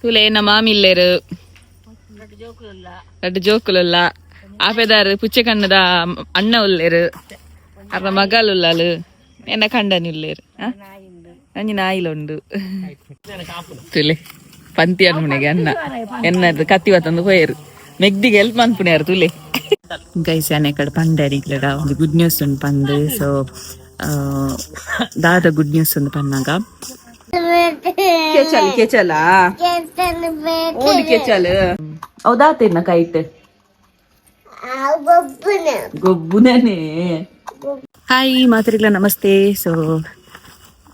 ತುಲೆ ಎನ್ನ ಮಾಮಿಲ್ಲೇರು ರಡ್ಡು ಜೋಕುಲುಲ್ಲ ಆಪೆದಾರು ಪುಚ್ಚೆ ಕಣ್ಣದ ಅಣ್ಣ ಉಲ್ಲೇರು ಅರ್ನ ಮಗಲ್ ಉಲ್ಲಾಲು ಎನ್ನ ಕಂಡನಿ ಉಲ್ಲೇರು ಅಂಜಿ ನಾಯಿಲುಂಡು ತುಲೆ ಪಂತಿ ಅನ್ಮನೆಗೆ ಅಣ್ಣ ಎನ್ನದು ಕತ್ತಿ ಬತ್ತಂದು ಪೋಯರು ಮೆಗ್ದಿಗೆ ಹೆಲ್ಪ್ ಮನ್ಪುಣ್ಯಾರು ತುಲೆ. ಗೈಸ್, ಯಾನ್ ಕಡೆ ಪಂಡೆ ಒಂದು ಗುಡ್ ನ್ಯೂಸ್ ಉಂಡು ಪಂದ್. ಸೊ ದಾದ ಗುಡ್ ನ್ಯೂಸ್ ಉಂಡು ಪನ್ನಾಗ, ಕೆಚಲ್ ಕೆಚಲ ಓಡಿ ಕೆಚಲ್ ಹೌದಾತೇನ ಕೈಟ್ ಗೊಬ್ಬುನೇ. ಹಾಯ್ ಮಾತರಿಗ್ಲ ನಮಸ್ತೆ. ಸೊ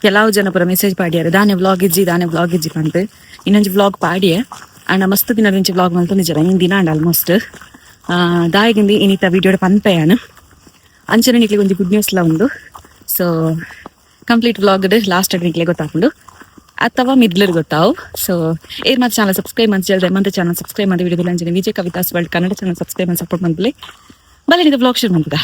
ಕೆಲವು ಜನ ಪೂರ ಮೆಸೇಜ್ ಪಾಡ್ಯಾರ, ದಾನೆ ವ್ಲಾಗ್ ಇಜ್ಜಿ, ದಾನೆ ವ್ಲಾಗ್ ಇಜ್ಜಿ ಪಂದ್. ಇನ್ನೊಂಜಿ ವ್ಲಾಗ್ ಪಾಡಿಯೆ ಅಂಡ ಮಸ್ತ್ ದಿನ ದಿಂಚಿ ವ್ಲಾಗ್ ಮಲ್ತೊಂದಿಜ್ಜರ, ಐನ್ ದಿನ ಅಂಡ ಆಲ್ಮೋಸ್ಟ್. ದಾಯೆಗಿಂದು ಇನಿತ ವಿಡಿಯೋಡ್ ಪನ್ಪೆಯಾನು ಅಂಚನೆ ನಿಕ್ಲೆಗ್ ಒಂಜಿ ಗುಡ್ ನ್ಯೂಸ್ ಲ ಉಂಡು. ಸೊ ಕಂಪ್ಲೀಟ್ ವ್ಲಾಗ್ ಲಾಸ್ಟ್ ನಿಕ್ಲೆ ಗೊತ್ತಾಪುಂಡು ಅಥವಾ ಮಿಡ್ಲರ್ ಗೊತ್ತಾವು. ಸೊ ಏರ್ ಮಾತ ಚಾನಲ್ ಸಬ್ಸ್ಕ್ರೈಬ್ ಮಂತ್ ಮಂತ್ ಚಾನಲ್ ಸಬ್ಸ್ಕ್ರೈಬ್ ಮಾಡಿ, ವಿಡಿಯೋ ಅಂಚನೆ Vijay Kavitha's world Kannada channel subscribe ಮಾಡಿ ಸಪೋರ್ಟ್ ಮಲ್ಪುಲೆ. ಬಲೆ ನಿದ ವ್ಲಾಗ್ ಶುರು ಮಲ್ಪುಗ.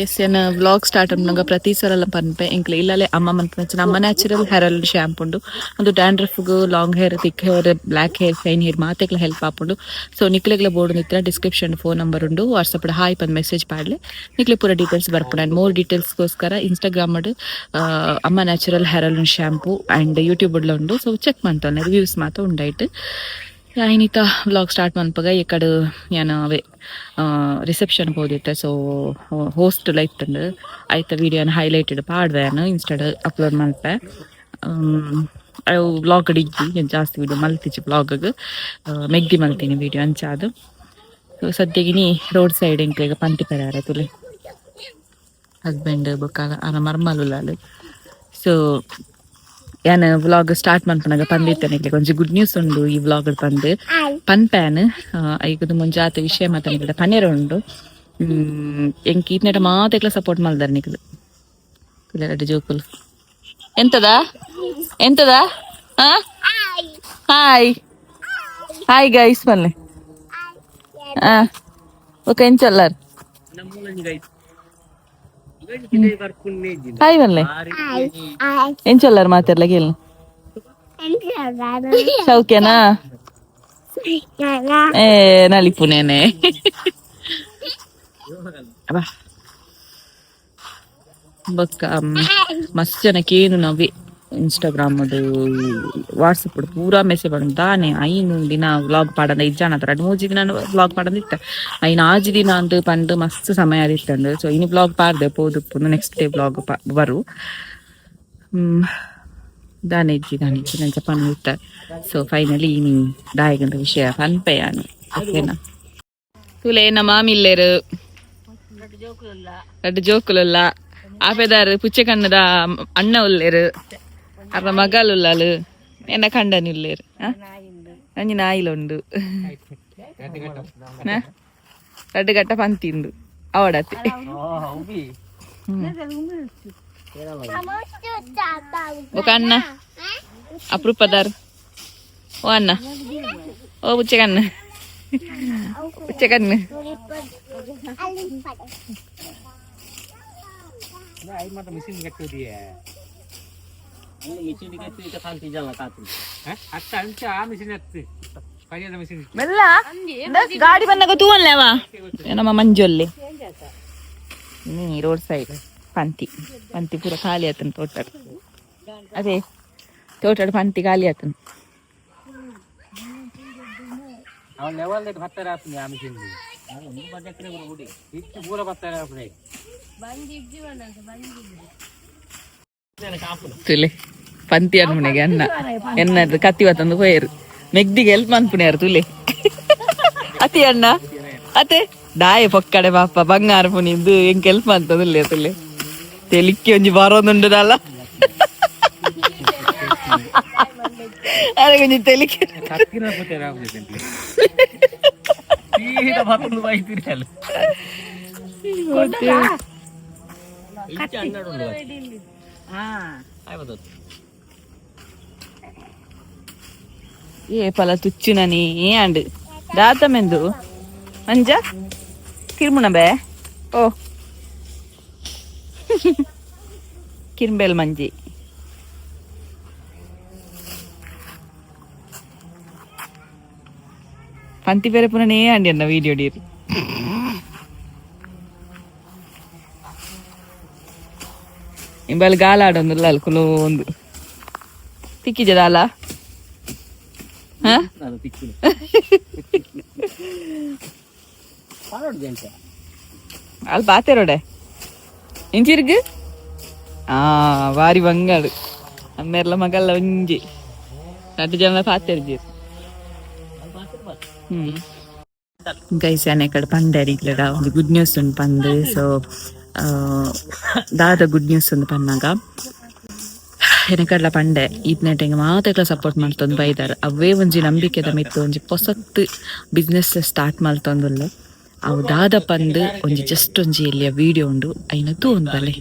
ಎಸ್, ಏನ ವ್ಲಾಗ್ ಸ್ಟಾರ್ಟ್ ಮನ್ಪುನಗ ಪ್ರತಿ ಸಲ ಪನ್ಪೆ, ಎಂಕ್ಲೆ ಇಲ್ಲಲೆ ಅಮ್ಮ ಮನ್ಪುನ ಅಮ್ಮ ನ್ಯಾಚುರಲ್ ಹೇರ್ ಶಾಂಪು ಉಂಡು. ಒಂದು ಡ್ಯಾಂಡ್ರಫ್ಗ್, long hair, thick hair, black hair, fine hair ಮಾತೆಗ್ಲ help ಆಪುಂಡು. ಸೊ ನಿಕ್ಲೆಗ್ಲ ಬೋಡು ನಿತ್ರ ಡಿಸ್ಕ್ರಿಪ್ಷನ್ ಫೋನ್ ನಂಬರ್ ಉಂಡು. ವಾಟ್ಸಪ್ ಹಾಯ್ ಪಂದ್ ಮೆಸೇಜ್ ಪಾಡ್ಲೆ, ನಿಕ್ಲೆ ಪೂರ ಡೀಟೇಲ್ಸ್ ಬರ್ಪುಂಡು. ಅಂಡ್ ಮೋರ್ ಡೀಟೇಲ್ಸ್ಗೋಸ್ಕರ ಇನ್ಸ್ಟಾಗ್ರಾಮ್ ಅಮ್ಮ ನ್ಯಾಚುರಲ್ ಹೇರ್ ಶಾಂಪು ಅಂಡ್ ಯೂಟ್ಯೂಬ್ ಉಂಡು. ಸೊ ಚೆಕ್ ಮಂತೊನ್ಲೆ, ರಿವ್ಯೂಸ್ ಮಾತ ಉಂಡೈಟ್. ಐನಿತ ವ್ಲಾಗ್ ಸ್ಟಾರ್ಟ್ ಮನ್ಪಗ ಈ ಯಾನ್ ಅವೇ ರಿಸೆಪ್ಷನ್ ಪೋದಿತ್ತೆ. ಸೊ ಹೋಸ್ಟ್ ಇತ್ತುಂಡು, ಐತ ವಿಡಿಯೋನ ಹೈಲೈಟೆಡ್ ಪಾಡ್ದೆ, ಯಾನ್ ಇನ್ಸ್ಟಾಡ್ ಅಪ್ಲೋಡ್ ಮಲ್ಪೆ. ಅವು ವ್ಲಾಗ್ ಇಜ್ಜಿ, ಜಾಸ್ತಿ ವಿಡಿಯೋ ಮಲ್ತಿಜ್ಜಿ. ವ್ಲಾಗ್ ಮೆಗ್ದಿ ಮಲ್ತೀನಿ ವಿಡಿಯೋ ಅಂಚಾದ್. ಸೊ ಸದ್ಯಗಿನಿ ರೋಡ್ ಸೈಡ್ ಎಂಕ್ಲೆಗ್ ಪಂತಿ ಪೆರಾರ ತುಲೆ, ಹಸ್ಬೆಂಡ್ ಬೊಕ್ಕ ಆನ ಮರ್ಮಲ್. ಸೊ ಯಾನ್ ವ್ಲಾಗ್ ಸ್ಟಾರ್ಟ್ ಮನ್ಪುನಗ ಪಂದಿತ್ತೆ, ನಿಕ್ಲೆಗ್ ಒಂಜಿ ಗುಡ್ ನ್ಯೂಸ್ ಉಂಡು ಈ ವ್ಲಾಗ್ ಪಂದ್ ಪನ್ಪ್ಯಾನ್. ಐಕುದು ಮುಂಜಾತ ವಿಷಯ ಮಾತ ನಿಕ್ಲೆ ಪನೆರ ಉಂಡು. ಎಂಕ್ ಈತ್ನೇಟ ಮಾತೆಕ್ಲ ಸಪೋರ್ಟ್ ಮಲ್ದಾರ ನಿಕ್ಲು. ರಡ್ಡ್ ಜೋಕುಲು ಎಂತದ ಎಂತದ? ಹಾಯ್ ಹಾಯ್ ಗೈಸ್ ಪನ್ಲೆ. ಓಕೆ, ಎಂಚಲ್ಲಾರ್? ಹಾಯ್ ಪನ್ಲೆ. ಎಂಚಲ್ಲಾರ್ ಮಾತೆರ್ಲ ಕೇಳು. ಸೌಖ್ಯನಾ? ಏ ನಲಿಪುನೇನೆ ಅಬ್ಬಾ. ಬೊಕ್ಕ ಮಸ್ತ್ ಜನಕ್ಕೆ ಏನು ನಾವೇ ಇನ್ಸ್ಟಾಗ್ರಾಮ್ ಅದು ವಾಟ್ಸಪ್ ಪೂರಾ ಮೆಸೇಜ್ ಮಾಡೋದು, ದಾನೆ 5 ದಿನ ವ್ಲಾಗ್ ಪಾಡಂದ ಇಜ್ಜಾನ, 2 3 ದಿನ ವ್ಲಾಗ್ ಪಾಡಂದ ಇತ್ತ, ಐನ್ ಆಜಿ ದಿನ ಅಂದ್ ಪಂದ್ ಮಸ್ತ್ ಸಮಯ ಆದಿತ್ತಂದು. ಸೊ ಇನಿ ವ್ಲಾಗ್ ಪಾಡ್ದೆ ಪೋದು ನೆಕ್ಸ್ಟ್ ಡೇ ವ್ಲಾಗ್ ಬರು. ದಾನೆ ಇಜ್ಜಿ, ದಾನೆ ಇಜ್ಜಿ ನಂಚ ಪಂದ್. ಸೊ ಫೈನಲಿ ಇನಿ ದಾಯೆಗಂತ ವಿಷಯ ಪನ್ಪೆ ಯಾನು, ಓಕೆನಾ? ತುಲೆ ಎನ್ನ ಮಾಮಿಲ್ಲೇರು ರಡ್ಡು ಜೋಕುಲುಲ್ಲ ಆಪೆದಾರು ಪುಚ್ಚೆ ಕಣ್ಣದ ಅಣ್ಣ ಉಲ್ಲೇರು ಅರ್ನ ಮಗಲ್ ಉಲ್ಲಾಲು ಎನ್ನ ಕಂಡನಿ ಉಲ್ಲೇರು ಅಂಜಿ ನಾಯಿಲುಂಡು. ರಡ್ಡು ಗಟ್ಟ ಪಂತಿಂದು ಅವಡತಿ. ఒక ಅಣ್ಣ ಅಪರೂಪದಾರು. ಓ ಅಣ್ಣ, ಓ ಪುಚ್ಚೆ ಕಣ್ಣು, ಪುಚ್ಚೆ ಕಣ್ಣು. ಮೆಲ್ಲ ಗಾಡಿ ಬಂದಾಗ ತೂವನ್ಲೇವ ನಮ್ಮ ಮಂಜಲ್ಲಿ ನೀ ರೋಡ್ ಸೈಡ್ ಪಂತಿ ಪಂತಿ ಪೂರ ಖಾಲಿ ಆತನ ತೋಟಡ್. ಅದೇ ತೋಟಡ್ ಪಂತಿ ಖಾಲಿ ಆತನ. ತುಲೆ ಪಂತಿ ಅನ್ಮನೆಗೆ ಅಣ್ಣ ಎನ್ನದು ಕತ್ತಿ ಬತ್ತಂದು ಪೋಯರು. ಮೆಗ್ದಿಗೆ ಹೆಲ್ಪ್ ಮನ್ಪುಣ್ಯಾರು ತುಲೆ. ಅತಿ ಅಣ್ಣ ಅತೆ ದಾಯ ಪೊಕ್ಕಡೆ ಪಾಪ ಬಂಗಾರ ಪುನಿದ್ದು ಎಂಕ್ ಹೆಲ್ಪ್ ಅಂತದಿಲ್ಲ. ತುಲೆ ತೆಲಿಕ್ಕೆ ಒಂಜಿ ಬರೋದುಂಡುದಲ್ಲ, ಅರೆ ಒಂಜಿ ತೆಲಿಕೆ. ಏ ಪಲ ತುಚ್ಚಿನನಿ ಅಂಡ್ ದಾತಮೆಂದು ಮಂಜ ಕಿರ್ಮುಣ ಬೇ ಓ ಕಿರ್ಬೆಲ್ ಮಂಜಿ. ಪಂತಿ ಬೇರೆ ಪುನನೇ ಅಂಡಿ ಅನ್ನ ವೀಡಿಯೋ ಡೀರ್. ಇಂಬಲ್ ಗಾಲ ಆಡೊಂದುಲ್ಲ ಅಲ್ಲಿ ಕುಲೋಂದು ತಿಕ್ಕಿಜದಾಲ. ಹಾ, ಅಲ್ಲಿ ಪಾತೆರೋಡೆ ಇಂಚಿರ್ಗ್ ಆ ಬಾರಿ ಬಂಗಾಡು ಅಮ್ಮೆರ್ಲ ಮಗಲ್ಲ ಒಂಜಿ ರಡ್ಡ್ ಜನ ಪಾತೆರ್ಜಿ. ಗೈಸ್, ಯಾನ್ ಕಡೆ ಪಂಡೆ ಇಗ್ಲಡ ಒಂಜಿ ಗುಡ್ ನ್ಯೂಸ್ ಉಂಡು ಪಂದ್. ಸೊ ದಾದ ಗುಡ್ ನ್ಯೂಸ್ ಉಂಡು ಪನ್ನಾಗ, ಎನಕಡ್ಲ ಪಂಡೆ ಈತ್ನೆಟ್ ಎಂಕ್ ಮಾತೆಕ್ಲ ಸಪೋರ್ಟ್ ಮಲ್ತೊಂದು ಬೈದಾರ್. ಅವೇ ಒಂಜಿ ನಂಬಿಕೆದ ಮಿತ್ತ್ ಒಂಜಿ ಪೊಸತ್ ಬಿಸ್ನೆಸ್ ಸ್ಟಾರ್ಟ್ ಮಲ್ತೊಂದುಲ್ಲೆ. ಅವು ದಾದ ಪಂದ್ ಒಂಜಿ ಜಸ್ಟ್ ಒಂಜಿ ಎಲ್ಯ ವಿಡಿಯೋ ಉಂಡು, ಐನ ತೂವೊಂದು ಬಲೆ.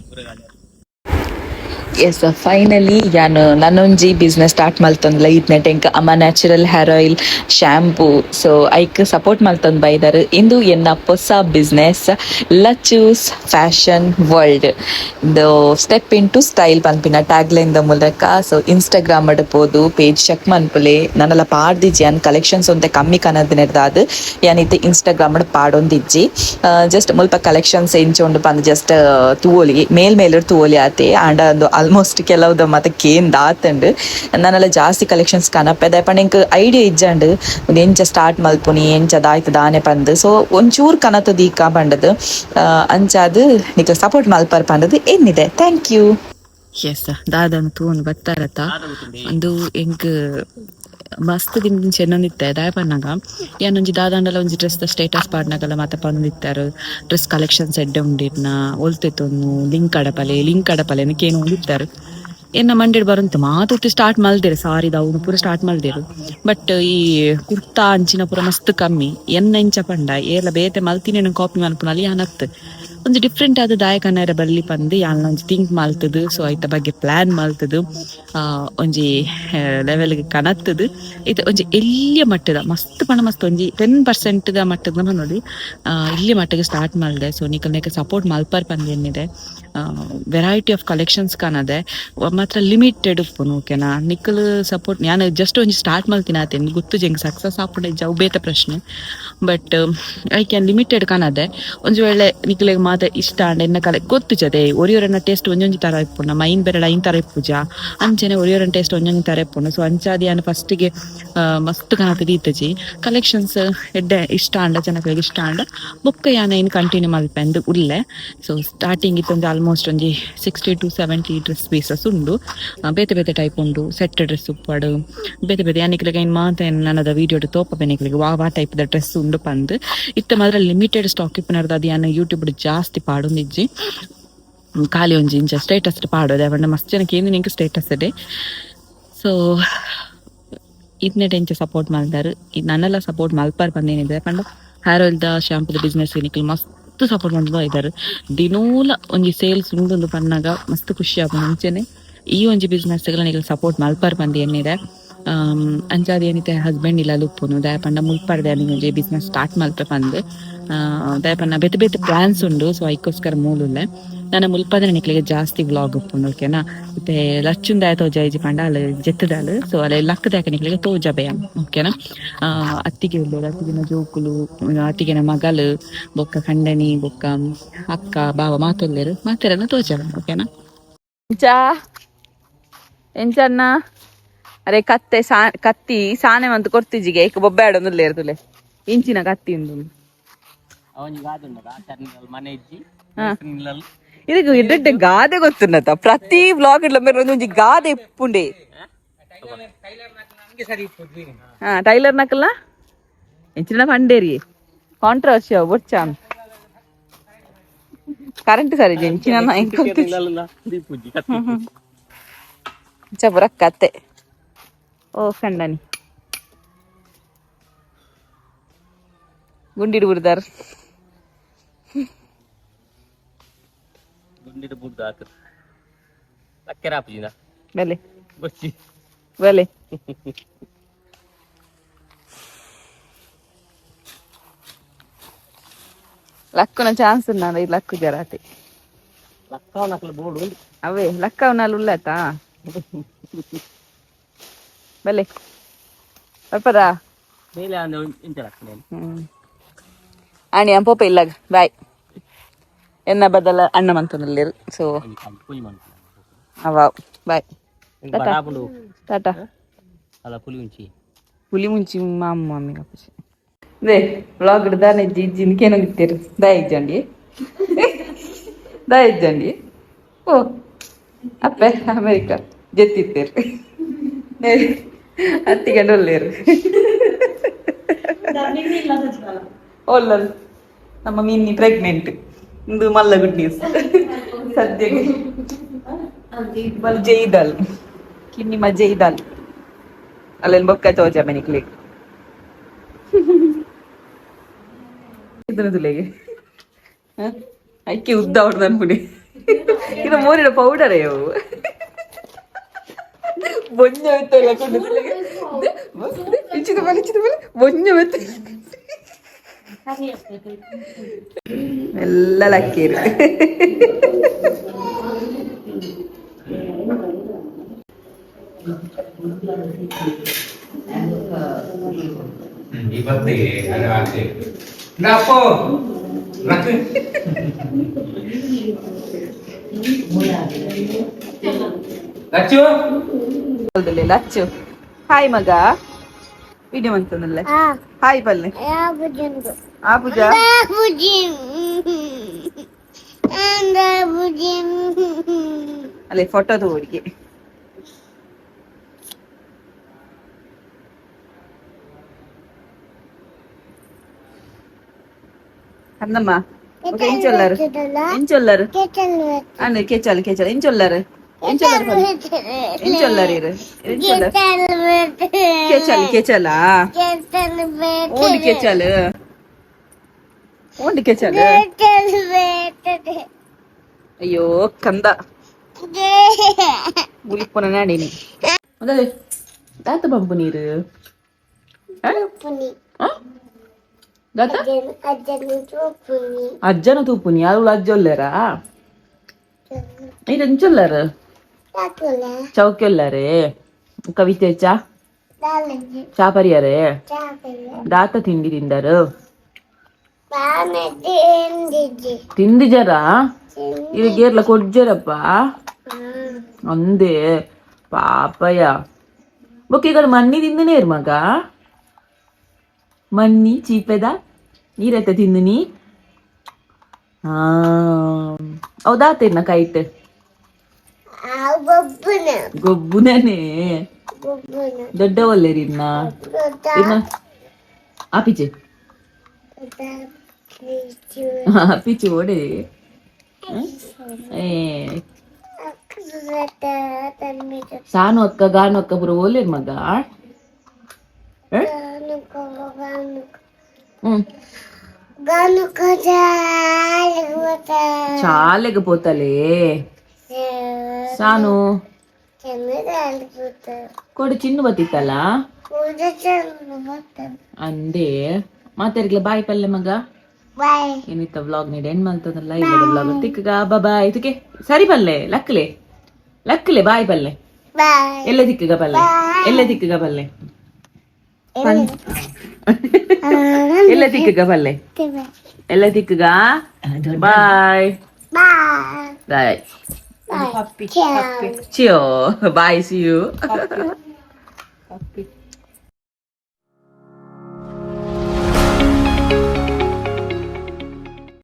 ಎಸ್, ಫೈನಲಿ ಯಾನ್ ನನೊಂಜಿ ಬಿಸ್ನೆಸ್ ಸ್ಟಾರ್ಟ್ ಮಲ್ತೊಂದುಲ್ಲ. ಈತ್ನೆಟ್ ಎಂಕ್ ಅಮ್ಮ ನ್ಯಾಚುರಲ್ ಹೇರ್ ಆಯಿಲ್, ಶಾಂಪೂ, ಸೊ ಐಕ್ ಸಪೋರ್ಟ್ ಮಲ್ತೊಂದು ಬೈದಾರ್. ಇಂದು ಎನ್ನ ಪೊಸ ಬಿಸ್ನೆಸ್ ಲಚೂಸ್ ಫ್ಯಾಷನ್ ವರ್ಲ್ಡ್. ಇಂದು ಸ್ಟೆಪ್ ಇನ್ ಟು ಸ್ಟೈಲ್ ಪನ್ಪಿನ ಟ್ಯಾಗ್ ಲೈನ್ ದ ಮೂಲಕ. ಸೊ ಇನ್ಸ್ಟಾಗ್ರಾಮ್ ಪೋದು ಪೇಜ್ ಚೆಕ್ ಮನ್ಪುಲೆ. ನನಲ ಪಾಡ್ದಿಜ್ಜಿ ಯಾನ್. ಕಲೆಕ್ಷನ್ಸ್ ಒಂತೆ ಕಮ್ಮಿ ಕನದಿನೆರ್ದಾದ್ ಯಾನ್ ಇತ್ತೆ ಇನ್ಸ್ಟಾಗ್ರಾಮ್ ಪಾಡೊಂದಿಜ್ಜಿ. ಜಸ್ಟ್ ಮುಲ್ಪ ಕಲೆಕ್ಷನ್ಸ್ ಎಂಚ ಉಂಡು ಪಂದ್ ಜಸ್ಟ್ ತೂವೊಲಿ, ಮೇಲ್ ಮೇಲ್ ತೂವೊಲಿ ಆತೆ. ಆಂಡ ಒಂದು ಆಲ್ಮೋಸ್ಟ್ ಕೆಲವುದ ಮಾತ ಕೇಂದ್ ಆತುಂಡು. ನನಲ ಜಾಸ್ತಿ ಕಲೆಕ್ಷನ್ಸ್ ಕನಪೆ ದಾಯೆ ಎಂಕ್ ಐಡಿಯಾ ಇಜ್ಜಂಡ್, ಉಂದು ಎಂಚ ಸ್ಟಾರ್ಟ್ ಮಲ್ಪುನಿ, ಎಂಚ ದಾಯ್ತ ದಾನೆ ಪಂದ್. ಸೊ ಒಂಚೂರು ಕನತ ದೀಕ ಪಂಡದು. ಅಂಚಾದ್ ನಿಕ್ಲ ಸಪೋರ್ಟ್ ಮಲ್ಪರ್ ಪಂಡದು ಎನ್ನಿದೆ. Thank U. S, ದಾದನ್ ತೂವೊಂದು ಬತ್ತಾರತ. ಒಂದು ಎಂಕ್ ಮಸ್ತ್ ದಿನ ಎನ್ನೊಂದಿತ್ತೆ. ದಾಯೆ ಪನ್ನಗ ಯಾನೊಂಜಿ ದಾದಾಂಡಲ ಒಂಜಿ ಡ್ರೆಸ್ ದ ಸ್ಟೇಟಸ್ ಪಾಡ್ನಗಲ ಮಾತ ಪಂದಿತ್ತಾರು, ಡ್ರೆಸ್ ಕಲೆಕ್ಷನ್ಸ್ ಎಡ್ಡೆ ಉಂಡಿರ್ನ, ಒಲ್ತೆತೊನ್ನು, ಲಿಂಕ್ ಅಡಪಲೆ, ಲಿಂಕ್ ಅಡಪಲೆ ಕೇನೊಂದಿತ್ತಾರೆ. ಎನ್ನ ಮಂಡೆಡ್ ಬರಂತ ಮಾತೊಟ್ಟು ಸ್ಟಾರ್ಟ್ ಮಲ್ದೆರ್, ಸಾರಿದ ಅವು ಪೂರ ಸ್ಟಾರ್ಟ್ ಮಲ್ದೆರ್. ಬಟ್ ಈ ಕುರ್ತಾ ಅಂಚಿನ ಪೂರ ಮಸ್ತ್ ಕಮ್ಮಿ. ಎನ್ನ ಇಂಚ ಪಂಡ ಏರ್ಲ ಬೇತೆ ಮಲ್ತಿನೇನು ಕಾಪಿ ಮಲ್ಪುನಲ್ಲಿ ಯಾನತ್ ಒಂಜಿ ಡಿಫ್ರೆಂಟ್ ಆದ ದಾಯಕ ಕನ್ನಡ ಬಲ್ಲಿ ಪಂದ್ ಯಾನ್ ಒಂಜಿ ಥಿಂಕ್ ಮಲ್ತದು. ಸೊ ಐತ ಬಗ್ಗೆ ಪ್ಲಾನ್ ಮಲ್ತದು, ಒಂಜಿ ಲೆವೆಲ್ ಕನತ್ತದು. ಇತ್ತೆ ಒಂಜಿ ಎಲ್ಯ ಮಟ್ಟದ, ಮಸ್ತ್ ಪಂಡ ಮಸ್ತ್, ಒಂಜಿ 10% ದ ಮಟ್ಟದ ಪನೊಲಿ, ಎಲ್ಯ ಮಟ್ಟಗೆ ಸ್ಟಾರ್ಟ್ ಮಲ್ದೆ. ಸೊ ನಿಕಲ್ನ ಸಪೋರ್ಟ್ ಮಲ್ಪರ್ ಪಂದ್ ಎನ್ನಿದೆ. ವೆರೈಟಿ ಆಫ್ ಕಲೆಕ್ಷನ್ಸ್ ಕಾಣದೆ, ಮಾತ್ರ ಲಿಮಿಟೆಡ್ ಉಪ್ಪುನು, ಓಕೆನಾ? ನಿಕಲ್ ಸಪೋರ್ಟ್, ಯಾನ್ ಜಸ್ಟ್ ಒಂಜಿ ಸ್ಟಾರ್ಟ್ ಮಲ್ತಿನ ಆತೆ. ಗೊತ್ತು ಜೆಂಗ್ ಸಕ್ಸಸ್ ಆಪುಂಡ ಇಜ್ಜ, ಅವು ಬೇತೆ ಪ್ರಶ್ನೆ. ಬಟ್ ಐಕ್ ಯಾನ್ ಲಿಮಿಟೆಡ್ ಕಾಣದೆ. ಒಂಜಿ ವೇಳೆ ನಿಕ್ಲೆಗ್ ಮಾತ ಇಷ್ಟ ಆಂಡ ಎನ್ನ ಕಲೆ ಗೊತ್ತುಜದೆ, ಒರಿಯೊರನ ಟೇಸ್ಟ್ ಒಂಜೊಂಜಿ ತರ ಇಪ್ಪುಂಡು. ನಮ್ಮ ಐನ್ ಬೆರಳ ಐನ್ ತರ ಇಪ್ಪುಜ, ಅಂಚನೆ ಒರಿಯೊರನ ಟೇಸ್ಟ್ ಒಂಜೊಂಜಿ ತರ ಇಪ್ಪುಂಡು. ಸೊ ಅಂಚಾದ್ ಯಾನ್ ಫಸ್ಟ್ಗೆ ಮಸ್ತ್ ಕನತದ ಇತ್ತಜಿ. ಕಲೆಕ್ಷನ್ಸ್ ಎಡ್ಡೆ ಇಷ್ಟ ಆಂಡ, ಜನಗಳಿಗೆ ಇಷ್ಟ ಆಂಡ ಬೊಕ್ಕ ಯಾನ್ ಐನ್ ಕಂಟಿನ್ಯೂ ಮಲ್ಪೆಂದು ಉಲ್ಲೆ. ಸೊ ಸ್ಟಾರ್ಟಿಂಗ್ ಇತ್ತೊಂದು ಆಲ್ಮೋಸ್ಟ್ ಒಂಜಿ 60 ಟು 70 ಡ್ರೆಸ್ ಪೀಸಸ್ ಉಂಡು. ಬೇತೆ ಬೇತೆ ಟೈಪ್ ಉಂಡು. ಸೆಟ್ ಡ್ರೆಸ್ ಉಪ್ಪಡು, ಬೇತೆ ಬೇತೆ. ಯಾನಿಕ್ಲೆಗ್ ಐನ್ ಮಾತ ನನದ ವಿಡಿಯೋ ತೋಪಪೆ ನಿಕ್ಲೆಗ್ ವಾ ವಾ ಟೈಪ್ ದ ಡ್ರೆಸ್ ಉಂಡು ಪಂದ್. ಇತ್ತೆ ಮಾತ್ರ ಲಿಮಿಟೆಡ್ ಸ್ಟಾಕ್ ಇಪ್ಪುನರ್ದ್ ಅದು ಯಾನ್ ಯೂಟ್ಯೂಬ್ ಜಾಸ್ತಿ ಪಾಡೊಂದಿಜ್ಜಿ. ಖಾಲಿ ಒಂಜಿ ಇಂಚ ಸ್ಟೇಟಸ್ ಪಾಡೋದು ಪಂಡ ಮಸ್ತ್ ಜನಕ್ಕೆ ಏನು ನಿಂಕ್ ಸ್ಟೇಟಸ್ ಇದೆ. ಸೊ ಇತ್ನೆಟ್ ಎಂಚ ಸಪೋರ್ಟ್ ಮಲ್ದಾರ್, ನನ್ನೆಲ್ಲ ಸಪೋರ್ಟ್ ಮಲ್ಪರ್ ಪಂದೇನಿದೆ ಪಂಡ, ಹೇರ್ ಆಯಿಲ್ ದ ಶಾಂಪುದ ಬಿಸ್ನೆಸ್ ನಿಕ್ಲ್ ಮಸ್ತ್ ಸಪೋರ್ಟ್ ಮಲ್ದು ಇದ್ದಾರೆ. ದಿನೂಲ ಒಂಜಿ ಸೇಲ್ಸ್ ಉಂಡು ಪನ್ನಾಗ ಮಸ್ತ್ ಖುಷಿ ಆಪುಂಡು. ಅಂಚೆನೆ ಈ ಒಂಜಿ ಬಿಸ್ನೆಸ್ ನಿಕ್ಲ್ ಸಪೋರ್ಟ್ ಮಲ್ಪರ್ ಪಂದ್ ಎನ್ನಿದೆ. ಅಂಚಾದ್ ಏನಿತ್ತೆ ಹಸ್ಬೆಂಡ್ ಇಲ್ಲ ಉಪ್ಪುನು. ದಾಯೆ ಪಂಡ ಮುಲ್ಪರ್ದೆ ಒಂಜಿ ಬಿಸ್ನೆಸ್ ಸ್ಟಾರ್ಟ್ ಮಲ್ಪೆ ಪಂದ್. ದಾಯೆ ಪಂಡ ಬೇತೆ ಬೇತೆ ಪ್ಲಾನ್ಸ್ ಉಂಡು. ಸೊ ಐಕೋಸ್ಕರ ಮೂಲುಲ್ಲೆ. ನನ್ನ ಮುಲ್ಪದ ನಿಕ್ಲೆಗ್ ಜಾಸ್ತಿ ವ್ಲಾಗ್ ಉಪ್ಪುಂಡು, ಓಕೆನಾ? ಇತ್ತೆ ಲಚ್ಚುಂದಾಯ ತೋಜಾಯಿಜಿ ಪಂಡ ಅಲ್ಲ ಜೆತ್ತದಾಲ್. ಸೊ ಅಲ್ಲ ಲಕ್ಕದಾಕ ನಿಕ್ಲೆಗ್ ತೋಜಬೆಯ, ಓಕೆನಾ? ಅತ್ತಿಗೆ ಉಲ್ಲೆರ್, ಅತ್ತಿಗೆನ ಜೋಕುಲು, ಅತ್ತಿಗೆನ ಮಗಲು, ಬೊಕ್ಕ ಕಂಡನಿ, ಬೊಕ್ಕ ಅಕ್ಕ ಬಾವ ಮಾತೊಲ್ಲೆರ್. ಮಾತೆರನ್ನ ತೋಜ, ಓಕೆನಾ? ಎಂಚ ಎಂಚನ್ನ? ಅರೆ, ಕತ್ತೆ ಸಾ ಕತ್ತಿ ಸಾನೆ ಮಂತ್ ಕೊರ್ತಿಜಿಗೆ ಏಕ್ ಬೊಬ್ಬೆ ಆಡೊಂದುಲ್ಲೆರ್ ತುಲೆ. ಇಂಚಿನ ಕತ್ತಿ ಉಂದು. ಮನೆ ಇಜ್ಜಿ. ಇದಕ್ಕೆ ಎಡ್ಡೆ ಗಾದೆ ಗೊತ್ತುನ್ನತ. ಪ್ರತಿ ವ್ಲಾಗ್ ಇಡ್ಲ ಮೇರೆ ಒಂಜಿ ಗಾದೆ ಇಪ್ಪುಂಡೆ. ಹಾ, ಟೈಲರ್ ನಕಲ್ಲ ಎಂಚಿನ ಪಂಡೇರಿ ಕಾಂಟ್ರವರ್ಸಿ ಬೊಚ್ಚಾನ್ ಕರೆಂಟ್ ಸರಿ ಎಂಚಿನ. ಪೂರ ಕತ್ತೆ. ಓ ಕಂಡನಿ ಗುಂಡಿಡು ಬಿಡ್ದಾರ. ಗುಂಡಿದ ಬುಡ್ದು ಆತು ಲಕ್ಕೆರ ಆಪುಜಿನ. ಬಲೆ. ಬಚ್ಚಿ. ಬಲೆ. ಲಕ್ಕುನ ಚಾನ್ಸ್ ನಾನು ಲಕ್ಕು ಜರಾತೆ. ಲಕ್ಕವನಕ್ಲ ಬೋಡು. ಅವೇ ಲಕ್ಕವನಲ್ಲಿ ಉಳ್ಳಾತಾ. ಬಲೆ ಬರ್ಪದಾ? ಮೇಲೆ ಅಂದ್ರೆ ಇಂಚ ಲಕ್ಕನೆ. ಹ್ಮ್ ಆಣಿ ಪೋಪ ಇಲ್ಲಾಗ ಬಾಯ್ ಎನ್ನ ಬದಲ ಅಣ್ಣ ಮಂತೊಂದುಲ್ಲೆರ್ ಸೊ. ಪುಲಿ ಮನ್ಪುನ. ಅವ ಬಾಯ್. ಬಡಾಪುಂಡು. ಟಾಟಾ. ಅಲ್ಲ, ಪುಲಿ ಮುಂಚಿ. ಹುಲಿ ಮುಂಚಿ ಮಾಮ ಮಾಮಿ ಕಪ್ಪುಚಿ they vlog ದಾನೆ ಇಜ್ಜಿ ಕೇನೊಂದಿತ್ತೇರು ದಾಯ ಇಜ್ಜಂಡಿ, ದಾಯ ಇಜ್ಜಂಡಿ. ಓ ಅಪ್ಪೆ ಅಮೆರಿಕ ಜೆತ್ತಿತ್ತೇರು ಅತ್ತಿ ಗಂಡ ಒಲ್ಲೇರು ಒಲ್ಲಲ್. ನಮ್ಮ ಮಿನ್ನಿ ಪ್ರೆಗ್ನೆಂಟ್, ಇಂದು ಮಲ್ಲ ಗುಡ್ ನ್ಯೂಸ್ ಸದ್ಯಕ್ಕೆ. ಬಲ್ ಜೈದಾಲ್ ಕಿನ್ನಿ ಮಜ್ಜೆ ಇದಾಲ್ ಅಲ್ಲೆಲ್ಲ ಬೊಕ್ಕ ತೋಜ ಮನಿಕ್ಲೆಗ್ ಇದನ್ನದುಲೆಗೆ ಐಕೆ ಉದ್ದ ಹೊಡ್ದು ಅನ್ಪುನಿ. ಇದು ಮೋರಿನ ಪೌಡರ್ ಅವು ಬೊಂಜ ವೆತ್ತಲ್ಲ. ಇಚ್ಚಿದ ಬಲೆ, ಇಚ್ಚಿದ ಬಲೆ, ಬೊಂಜ ವೆತ್ತ ಎಲ್ಲ ಲಕ್ಕೀರು. ಇವತ್ತೇ ಅದು ನಪ್ಪೋ ಲಕ್ ಲಚ್ಚು. ಲಚ್ಚು, ಹಾಯ್ ಮಗ. ವಿಡಿಯೋ ಮಂತನಲ್ಲ, ಹಾಯ್ ಪಲ್ಲೆ ಆ ಪೂಜಾ. ಅಲ್ಲೇ ಫೋಟೋ ತಗೋಡಿಗೆ. ಕನ್ನಮ್ಮ ಓಕೆ. ಎಂಚೊಲ್ಲಾರು, ಎಂಚೊಲ್ಲಾರು ಅಣ್ಣ? ಕೇಚಾಲು ಕೇಚಾಲು. ಎಂಚೊಲ್ಲಾರು, ಎಂಚೊಲ್ಲಾರು ಪಲ್ಲೆ, ಎಂಚೊಲ್ಲಾರು ಇರು, ಎಂಚೊಲ್ಲಾರು? ಕೇಚಾಲು ಕೇಚಾಲ. ಓಂಡಿ ಕೇಚಾಲು, ಓಂಡಿ ಕೇಚಾಲು. ಅಯ್ಯೋ ಕಂದ, ಉಲಿಪ್ಪುನ ನಾಡಿನಿ ಮೊದಲೇ ದಾತ ಬಂಪು ನೀರು ಆ? ದಾತ ಅಜ್ಜನ ತೂಪುನಿ. ಯಾರು ಅಜ್ಜ ಒಲ್ಲೆರಾ? ಇದು ಎಂಚೊಲ್ಲಾರು? ಚೌಕಿ ಒಲ್ಲಾರೆ? ಕವಿತೆ ಚಾ ಚಾ ಪರಿಯಾರೆ? ದಾತ ತಿಂಡಿ ತಿಂದರು? ತಿಂದಿಜರ ಇದು ಗೇರ್ಲ ಕೊಡ್ಜರಪ್ಪ ಅಂದೇ ಪಾಪಯ್ಯ. ಬೊಕ್ಕ ಈಗ ಮಣ್ಣಿ ತಿಂದನೇರು ಮಗ, ಮಣ್ಣಿ ಚೀಪೆದ ನೀರೈತ ತಿಂದಿನಿ. ಹಾ, ಹೌದಾತೇನ? ಕೈಟ್ ಗೊಬ್ಬುನೇ ದೊಡ್ಡ ಒಲ್ಲೇರಿ ಇನ್ನ ಇನ್ನ ಆಪಿಚೆ ಆಪಿಚೆ ಓಡೆ. ಏ ಸಾನು ಅಕ್ಕ, ಗಾನು ಅಕ್ಕ ಪೂರ ಓಲೇರ್ ಮಗ. ಹ್ಮ್ ಶಾಲೆಗೆ ಪೋತಲೆ ಸಾನು. ಕೊಡು ಚಿನ್ನು ಬತ್ತಿತ್ತಲ್ಲ ಅಂದೇ ಮಾತಾಡ್ಗ್ಲ. ಬಾಯ್ ಪಲ್ಲೆ ಮಗ. ಏನಿತ್ತ ವ್ಲಾಗ್ ನೀಡ್ ಎಂಡ್ ಮಾಡ್ತದಲ್ಲ ಇಲ್ಲ ವ್ಲಾಗ್ ತಿಕ್ಕಗ. ಬಾಯ್ ಇದಕ್ಕೆ ಸರಿ ಪಲ್ಲೆ. ಲಕ್ಲೆ ಲಕ್ಲೆ, ಬಾಯ್ ಪಲ್ಲೆ. ಎಲ್ಲ ದಿಕ್ಕಗ ಪಲ್ಲೆ, ಎಲ್ಲ ದಿಕ್ಕಗ ಪಲ್ಲೆ, ಎಲ್ಲ ದಿಕ್ಕಗ ಪಲ್ಲೆ, ಎಲ್ಲ ದಿಕ್ಕಗ. Bye bye. ಚಿಯೋ, bye, C you.